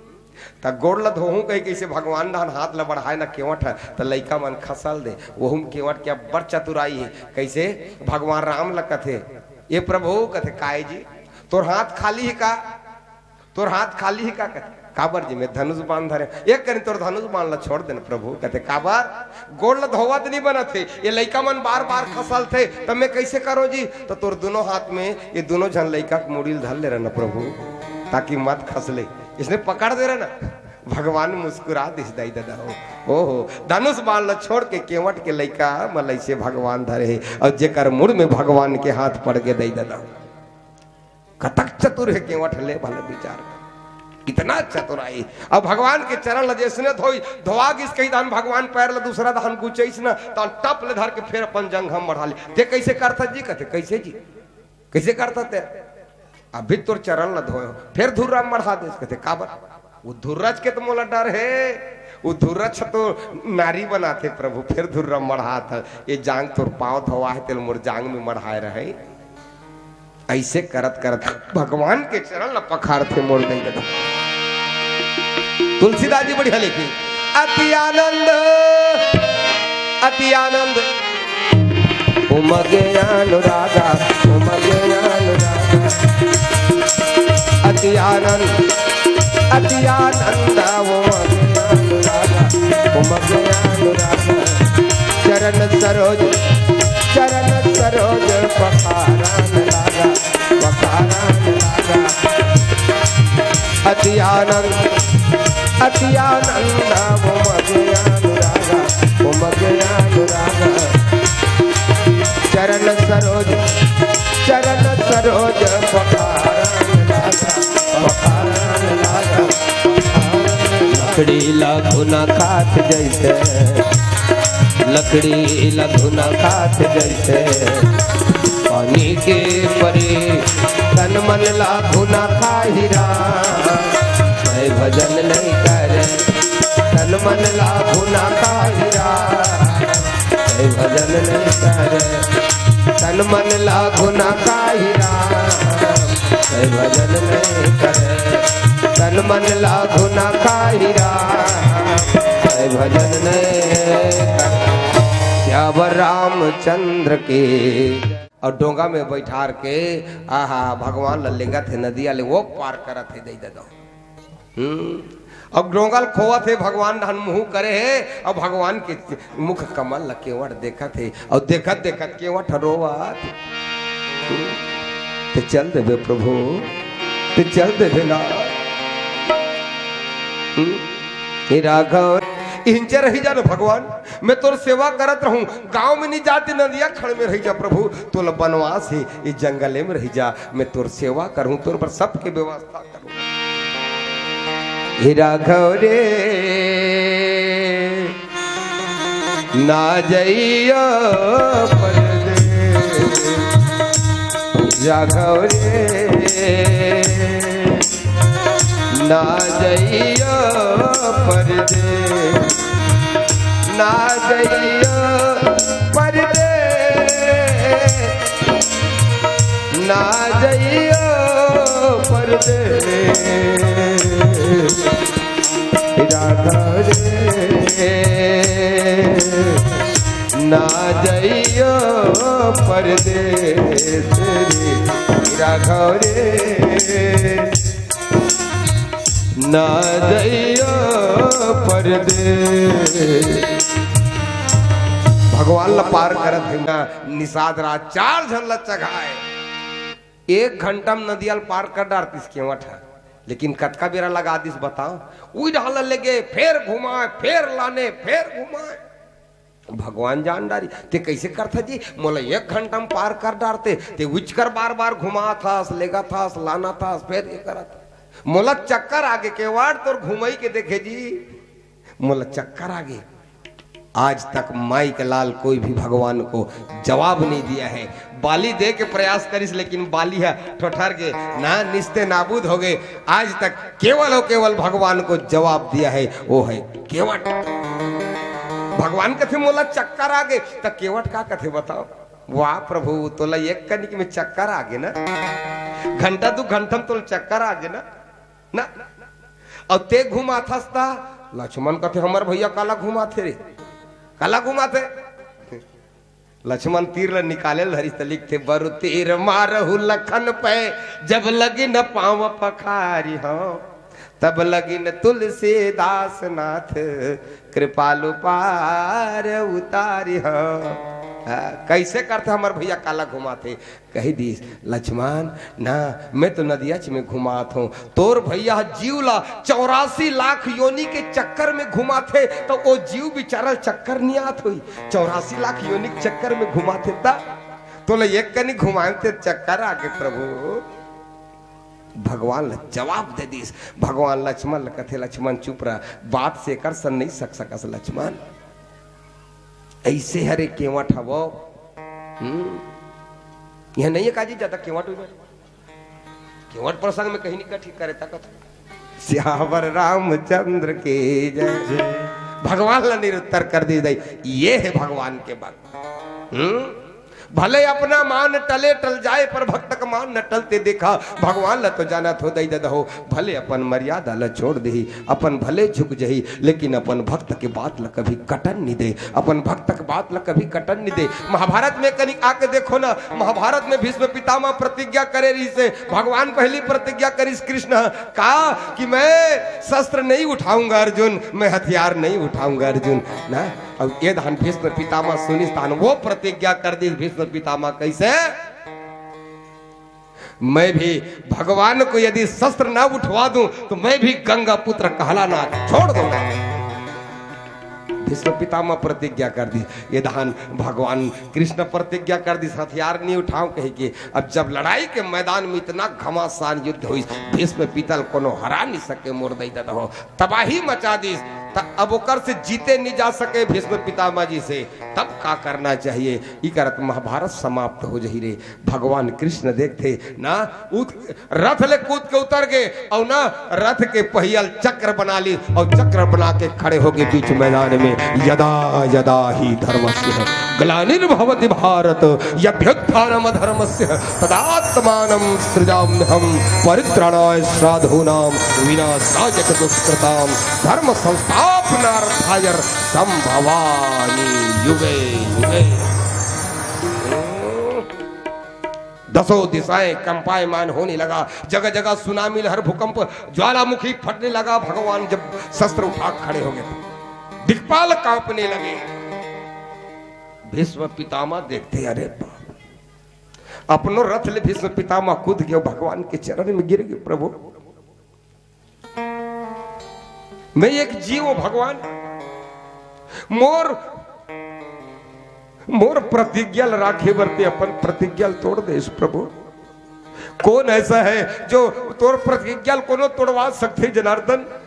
त गोड़ ल धोहूं कहि के अइसे भगवान डहन हाथ ल बढ़ाय न केवट ह, त लइका मन खसल दे। ओहू म केवट के अब्बड़ चतुराई हे। कइसे? भगवान राम ल कथे, ए प्रभु, कथे, काय जी, तोर हाथ खाली हे का? तोर हाथ खाली हे का? कथे, काबर जी, मैं धनुष बाण धरे। एक कनी तोर धनुष बाण ल छोड़ देन प्रभु। कथे, काबर? गोड़ ल धोवत नइ बनत हे, ये लइका मन बार बार खसलथे, त मैं कइसे करों जी? त तोर दूनों हाथ में ये दूनों झन लइका के मुड़ी ल धर ले रह न प्रभु, ताकि मत खसले। अइसने पकड़ दे रह न। भगवान मुस्कुरा दिस दई ददा हो। ओहो, धनुष बाण ल छोड़ के केवट के लइका मन ल अइसे भगवान धरे हे, अउ जेकर मुड़ में भगवान के हाथ पड़ गे दई ददा हो। कतक चतुर हे केवट, ले भला विचार कर। इतना चतुराई। अब भगवान के चरण ल जइसने धोई, धोवा गिस कही दान भगवान पैर ल दूसरा दान गुचइस न, त टप ले धर के फेर अपन जंघम बढ़ा ले। ते कइसे करथस जी? कथे, कइसे जी? कइसे करथस ते? अभी तोर चरण ल धोय हों, फेर धुर्रा म बढ़ा देस। कथे, काबर? वो धुर्रच के त मोला डर हे, वो धुर्रच तो नारी बनाथे प्रभु, फेर धुर्रा म बढ़ात हे। ये जांग तोर पांव धोवा हे, तेल मोर जांग में मढ़ाय रहे। अइसे करत करत भगवान के चरण ल पखारथे मोर दई ददा। तुलसीदास जी बढ़िया लिखे, अति आनंद, अति आनंद, उमगे अनुरागा, उमगे अनुरागा। अति आनंद, अति आनंद, उमगे अनुरागा, उमगे अनुरागा। चरण सरोज, चरण सरोज पखारन लागा, पखारन लागा। अति आनंद, अति आनंद, उमगे अनुरागा, उमगे अनुरागा। चरण सरोज, चरण सरोज पखारन लागा, पखारन लागा। लकड़ी ला घुना खात जइसे, लकड़ी ला घुना खात जइसे, पानी के परी तन मन ला घुना खाही राम। मैं भजन नहीं करे, तन मन ला घुना खाही राम। मैं भजन नहीं करे, मन लागू ना काही राम, ऐ भजन नहीं करे। तन मन लागू ना काही राम, ऐ भजन नहीं करे। सियावर रामचंद्र के। अउ डोंगा में बइठार के, आहा, भगवान ल लेगत हे नदिया ले, ओ पार करत हे, दई ददा। हम्म। अब डोंगा ल खोवत हे, भगवान डहन मुंह करे हे, अउ भगवान के मुख कमल ल केवट देखत हे, अउ देखत देखत केवट रोवत। हम्म। ते चल देबे प्रभु, ते चल देबे ना। हम्म। हे राघव, इहिंचे रही जा ना भगवान, मैं तोर सेवा करत रहूं, गांव में नहीं जाती नदिया खड़ में रही जा प्रभु, तोला बनवास हे, ये जंगले में रही जा, मैं तोर सेवा करूं, तोर बर सबके व्यवस्था हे राघव रे, ना जइयो परदेस। राघव रे, ना जइयो परदेस, ना जइयो परदेस। ना जइयो परदेस, राघव रे, ना जइयो परदेस रे, राघव रे, ना जइयो परदेस। भगवान ल पार करत हे ना, निषाद राज चार झन ल चघाए। एक घंटा में नदिया ल पार कर डारतिस केवट ह, लेकिन कतका बेरा लगा दिस बताओ? उही डाल ले गे, फेर घुमाए, फेर लाने, फेर घुमाए। भगवान जान डारी, ते कइसे करथा जी? मोला एक घंटा में पार कर डारते, ते उचकर बार बार घुमाथस, लेगथस, लानथस, फेर ये करत। मोला चक्कर आगे केवट तोर घुमई के देखे जी। मोला चक्कर आ गे। आज तक माई के लाल कोई भी भगवान को जवाब नहीं दिया है। बाली दे के प्रयास करिस, लेकिन बाली ह ठोठर गे, ना निस्ते नाबूद हो गे। आज तक केवल और केवल भगवान को जवाब दिया है, वो है केवट। भगवान कथे मोला चक्कर आ गे, त केवट का कथे बताओ? वाह प्रभु, तोला एक कनिक में चक्कर आ गे ना, घंटा दू घंटा में तोला चक्कर आ गे ना, ना। अउ ते घुमाथस त लक्ष्मण कथे, हमर भैया काला घुमाथे रे, काला घुमाथे? लक्ष्मण तीर ल निकाले ल धरिस त लिखथे, बरु तीर मारहु लखन पे, जब लगिन पाँव पखारी हौं, तब लगिन तुलसीदास नाथ, कृपालु पार उतारी हौं। हाँ, कइसे करथे हमर भैया काला घुमाथे? कहि दिस, लक्ष्मण, ना, मैं तो नदियाच में घुमात हौं। तोर भैया ह जीव ला चौरासी लाख योनि के चक्कर में घुमाथे, त ओ जीव बिचारा ल चक्कर नइ आत होही। चौरासी लाख योनि के चक्कर में घुमाथे त तोला एक कनी घुमाए ते चक्कर आगे प्रभु। भगवान ला जवाब दे दिस। भगवान लक्ष्मण ला कथे, लक्ष्मण चुप रह, बात से एकर सन नइ सक सकस लक्ष्मण। अइसे हरे केवट हवो। हम्म। यह नहीं है काजी, ज्यादा केवट हुई। केवट प्रसंग में कहीं नहीं कठी करे तक। सियावर रामचंद्र के जय। भगवान ला निरुत्तर कर दी दई। ये है भगवान के भक्त। हम्म। भले अपना मान टले टल जाए, पर भक्त का मान न टलते देखा। भगवान ला तो जाना थो दई दे दहो, भले अपन मर्यादा ला छोड़ देही, अपन भले झुक जही, लेकिन अपन भक्त के बात ला कभी कटन नहीं दे, अपन भक्त के बात ला कभी कटन नहीं दे। महाभारत में कनिक आके देखो ना, महाभारत में भीष्म पितामह प्रतिज्ञा करे रहिसे, भगवान पहली प्रतिज्ञा करिस कृष्ण का कि मैं शस्त्र नहीं उठाऊंगा अर्जुन, मैं हथियार नहीं उठाऊंगा अर्जुन, ना। अब ये धान भीष्म पितामह सुनिस तान वो प्रतिज्ञा कर दी भीष्म पितामह कैसे, मैं भी भगवान को यदि शस्त्र ना उठवा दूं तो मैं भी गंगा पुत्र कहलाना छोड़ दूंगा। भीष्म पितामह प्रतिज्ञा कर दी, ये धान भगवान कृष्ण प्रतिज्ञा कर दी, हथियार नहीं उठाऊं कही के। अब जब लड़ाई के मैदान में इतना घमासान युद्ध हुई, भीष्म पिता ल कोनो हरा नहीं सके, मोर दई ददा हो, तबाही मचा दीस। त अब ओकर से जीते नहीं जा सके भीष्म पितामह जी से, तब का करना चाहिए? ई करत महाभारत समाप्त हो जही रे। भगवान कृष्ण देखथे ना, उत-, रथ ले कूद के उतर गे, अउ ना रथ के पहिया ल चक्र बना ली, अउ चक्र बना के खड़े हो गे बीच मैदान में। यदा यदा ही धर्मस्य ग्लानिर्भवति भारत, यद्यत्थानम धर्मस्य, तदात्मानं सृजाम्यहम। परित्राणाय साधूनाम, विनाशाय च दुष्कृताम, धर्म संस्थापनार्थाय संभवामि युगे युगे। दसों दिशाएं कंपायमान होने लगा, जगह जगह सुनामी लहर, भूकंप, ज्वालामुखी फटने लगा। भगवान जब शस्त्र उठा खड़े हो गए, दिक्पाल कांपने लगे। भीष्म पितामह देखते, अरे बाप, अपनो रथ ले भीष्म पितामह कूद गयो, भगवान के चरण में गिर गयो। प्रभु, मैं एक जीव हूं भगवान, मोर मोर प्रतिज्ञा ल राखे बर ते अपन प्रतिज्ञा ल तोड़ देस प्रभु। कौन ऐसा है जो तोर प्रतिज्ञा ल कोनो तोड़वा सकथे जनार्दन?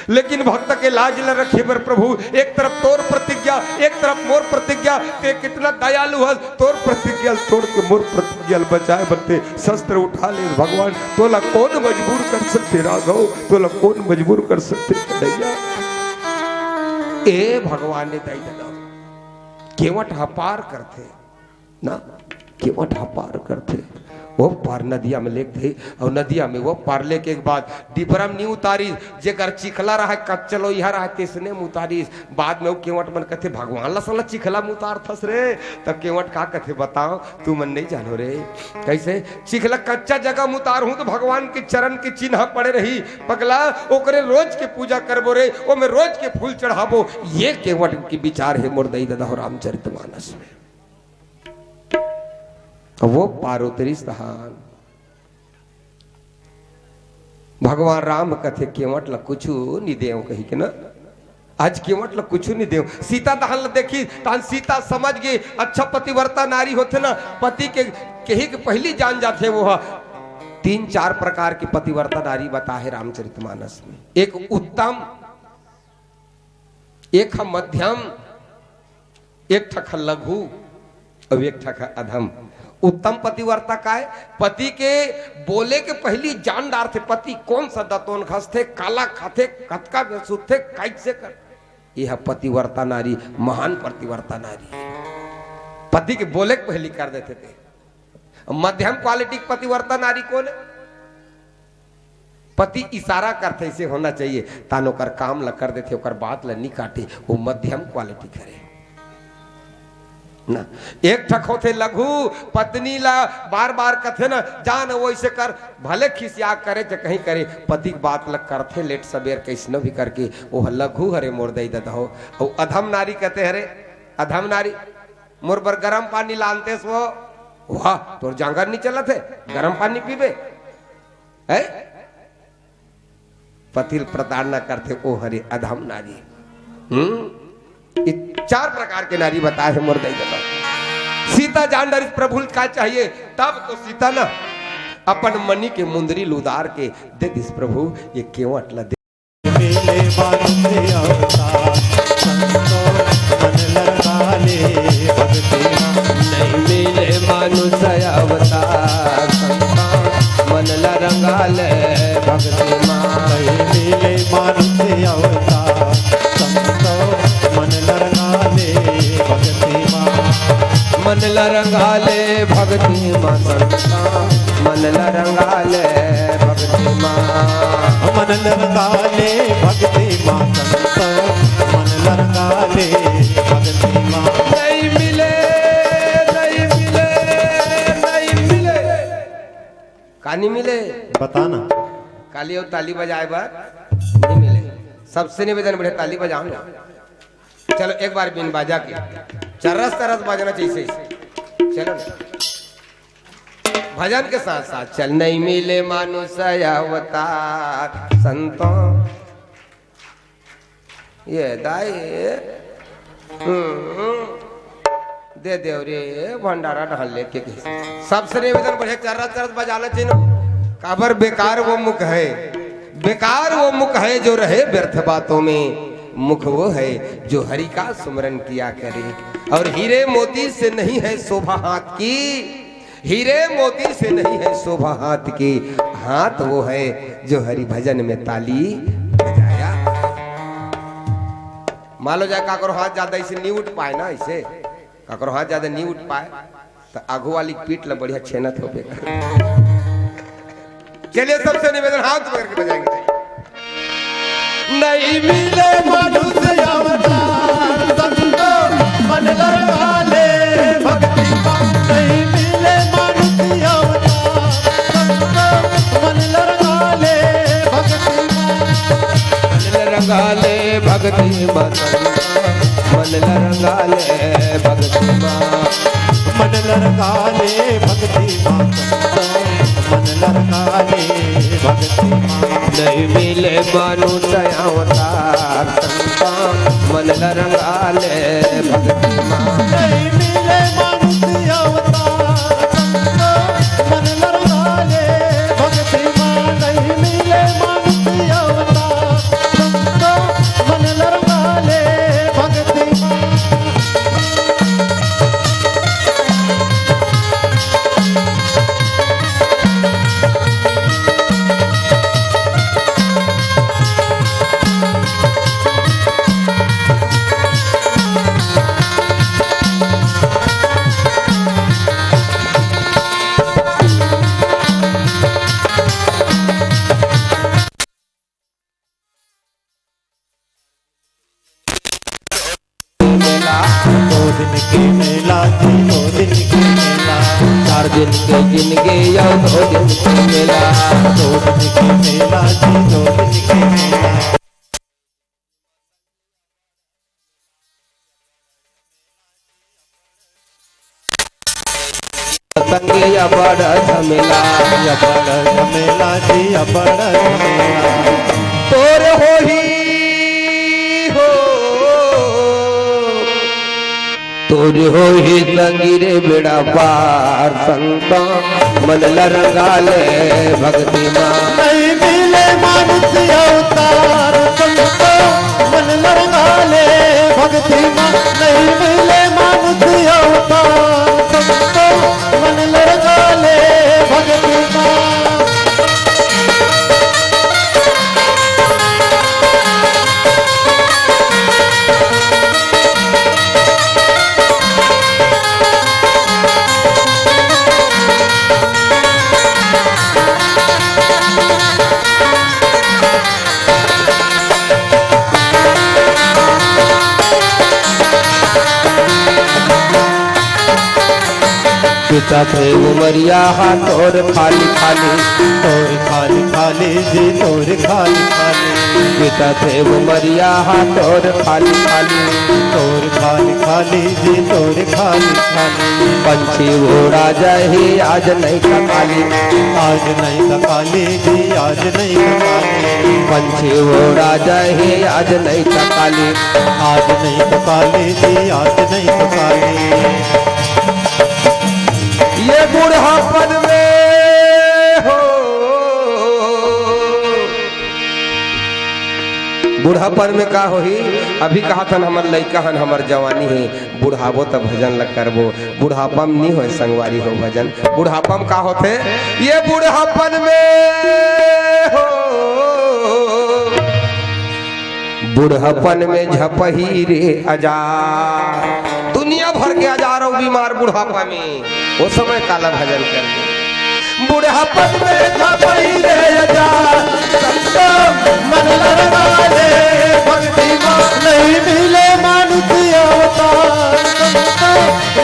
लेकिन भक्त के लाज ल रखे बर प्रभु, एक तरफ तोर प्रतिज्ञा, एक तरफ मोर प्रतिज्ञा। ते कितना दयालु हस, तोर प्रतिज्ञा ल तोड़ के मोर प्रतिज्ञा ल बचाए बर ते शस्त्र उठा ले भगवान। तोला कौन मजबूर कर सकथे राघव, तोला कौन मजबूर कर सकथे कन्हैया? ए भगवान ने दई ददा, केवट ह पार करथे ना, केवट ह पार करथे। वो पार नदिया में लेगथे, अउ नदिया में वो पार लेके के बाद डिबरा में नी उतारिस, जेकर चिखला रहय, कच्चा लोइहा रहय, तेसने में उतारिस। बाद में वो केवट मन कथे, "भगवान ला साला चिखला में उतारथस रे?" त केवट का कथे, "बताओ, तुमन नहीं जानो रे।" कैसे? "चिखला कच्चा जगह में उतारहूं तो भगवान के चरण के चिन्ह पड़े रही, पगला, ओकरे रोज के पूजा करबो रे, ओमे रोज के फूल चढ़ाबो।" ये केवट के विचार हे मोर दई ददा हो रामचरितमानस में। वो पार उतरिस तहान भगवान राम कथे, "केवट ला कुछु नि देव," कहि के ना, "आज केवट ला कुछु नि देव।" सीता दहन ला देखिस, तहान सीता समझ गे, अच्छा पतिव्रता नारी होथे ना, पति के केही के पहिली जान जाथे वो ह। तीन चार प्रकार के पतिव्रता नारी बताहे रामचरितमानस में। एक उत्तम, एक ह मध्यम, एक ठक ह लघु, अउ एक ठक ह अधम। उत्तम पतिव्रता काय? पति के बोले के पहिली जान डारथे, पति कौन सा दतोन घसथे, काला खाथे, कतका में सुतथे, कैसे कर। ये ह पतिव्रता नारी, महान पतिव्रता नारी। पति के बोले के पहिली कर देथे ते। मध्यम क्वालिटी के पतिव्रता नारी कोन हे? पति इशारा करथे, ऐसे होना चाहिए, तान ओकर काम ल कर देथे, ओकर बात ल नी काटे, वो मध्यम क्वालिटी के हरे ना। एक ठक होथे लघु, पत्नी ला बार बार कथे ना, "जा न, वैसे कर", भले खिसिया करे, चाहे कहीं करे, पति के बात ल करथे लेट सबेर, कैसनो भी करके, वो लघु हरे मोर दई ददा हो। अउ अधम नारी कथे हरे, अधम नारी, "मोर बर गरम पानी लानतेस वो, वाह, तोर जांगर नी चलत हे, गरम पानी पीबे।" है? पति ल प्रताड़ना करथे, ओ हरे अधम नारी। हम्म? ये चार प्रकार के नारी बताए हे मोर दई ददा। सीता जान डारिस प्रभु ल का चाहिए, तब तो सीता ना अपन मणि के मुंदरी ल उतार के दे दिस, "प्रभु, ये केवट ला दे।" मिले मानुष अवतार, संतो मन लगा ले भक्ति मा। नहीं मिले मानुष अवतार, संतो मन ला रंगा ले भक्ति मा। नहीं मिले मानुष अवतार, संतो मन ला रंगा ले भक्ति मा। मन ला रंगा ले भक्ति मा संता, मन ला रंगा ले भक्ति मा। मन ला रंगा ले भक्ति मा संता, मन ला रंगा ले भक्ति मा। नहीं मिले, नहीं मिले, नहीं मिले। का नहीं मिले? बताना। काली अउ ताली बजाए बर नहीं मिले। सबसे निवेदन बढ़िया ताली बजाओ ना। चलो एक बार बिन बाजा के चरस तरस बाजना चाहिए। चलो ना। भजन के साथ साथ चल। नहीं मिले मानुष अवतार संतों। ये दाई। हम्म। दे देव रे भंडारा ढाल लेके के। सबसे निवेदन बढ़िया चरस तरस बजाना चाहिए ना। काबर बेकार वो मुख है, बेकार वो मुख है जो रहे व्यर्थ बातों में। मुख वो है जो हरि का सुमरन किया करे। और हीरे मोती से नहीं है शोभा हाथ की, हीरे मोती से नहीं है शोभा हाथ की, हाथ वो है जो हरि भजन में ताली बजाया। मान लो जाए काकरो हाथ ज्यादा इसे नहीं उठ पाए ना, इसे काकरो हाथ ज्यादा नहीं उठ पाए, तो आगू वाली पीठ ला बढ़िया छेनत होबे। चलिए, सबसे निवेदन, हाथ ऊपर करके बजाएंगे। नहीं मिले मानुष अवतार संतो, मन लगा ले भक्ति मा। नहीं मिले मानुष अवतार संतो, मन लगा ले भक्ति मा। मन लगा ले भक्ति मा संतो, मन लगा ले भक्ति मा। मन लगा ले भक्ति मा संतो, मन लगा ले भक्ति मा। नहीं मिले मानुष अवतार संतो, मन लगा ले भक्ति मा। नहीं मिले मानुष अवतार संतो, मन लगा ले भक्ति मा। नहीं मिले मानुष अवतार संतो, मन लगा ले भक्ति मा। मेला, दो दिन के मेला जी, दो दिन के मेला। चार दिन के जिंदगी या दो दिन के मेला। दो दिन के मेला जी, दो दिन के मेला। संगे अबड़ झमेला। अबड़ झमेला जी, अबड़ झमेला। तोर होही हो, तोर होही संगी रे बेड़ा पार संता, मन ल रंगा ले भक्ति मा। नहीं मिले मानुष अवतार संतो, मन ल रंगा ले भक्ति मा। नहीं मिले मानुष अवतार संतो, मन ल रंगा ले भक्ति मा। बीतत हे उमरिया हा तोर खाली खाली। तोर खाली खाली जी, तोर खाली खाली। बीतत हे उमरिया हा तोर खाली खाली। तोर खाली खाली जी, तोर खाली खाली। पंछी उड़ा जाही आज नहीं त काली। आज नहीं त काली जी, आज नहीं त काली। पंछी उड़ा जाही आज नहीं त काली। आज नहीं त काली जी, आज नहीं त काली। ये बुढ़ापन में हो, बुढ़ापन में का होही? अभी कहा थन हमर लइका हन, हमर जवानी हे, बुढ़ाबो त भजन ल करबो। बुढ़ापा में नी होय संगवारी हो भजन, बुढ़ापा में का होथे? ये बुढ़ापन में हो, बुढ़ापन में झपही रे अजार, दुनिया भर के अजार अउ बीमार बुढ़ापा में, ओ समय काला भजन कर। बुढ़ापन में झपही रे अजार, संतो मन लगा ले भक्ति मा। नहीं मिले मानुष अवतार संतो,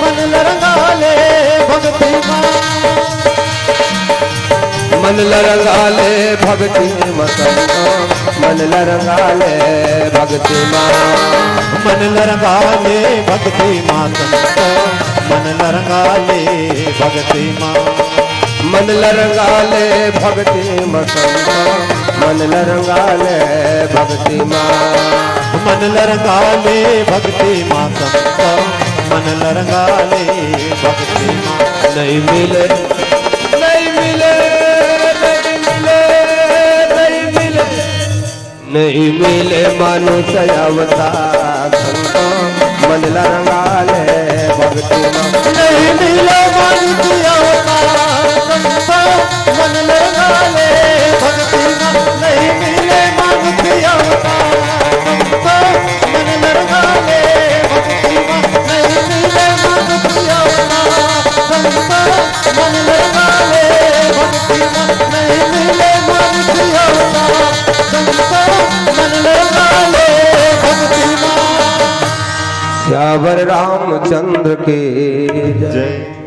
मन ल रंगा ले भक्ति मा। मन ल रंगा ले भक्ति मा संतो, मन ल रंगा ले भक्ति मा। मन ल रंगा ले भक्ति मा संतो, मन ल रंगा ले भक्ति मा। मन ल रंगा ले भक्ति मा संतो, मन ल रंगा ले भक्ति मा। मन ल रंगा ले भक्ति मा संतो, मन ल रंगा ले भक्ति मा। नहीं मिले, नहीं मिले, नहीं मिले, नहीं मिले। नहीं मिले मानुष अवतार संतो, मन ल रंगा ले भक्ति मा। नहीं मिले मानुष अवतार संतो, मन ल रंगा ले भक्ति मा। नहीं मिले मानुष अवतार संतो, मन ल रंगा ले भक्ति मा। नहीं मिले सियावर रामचंद्र के जय।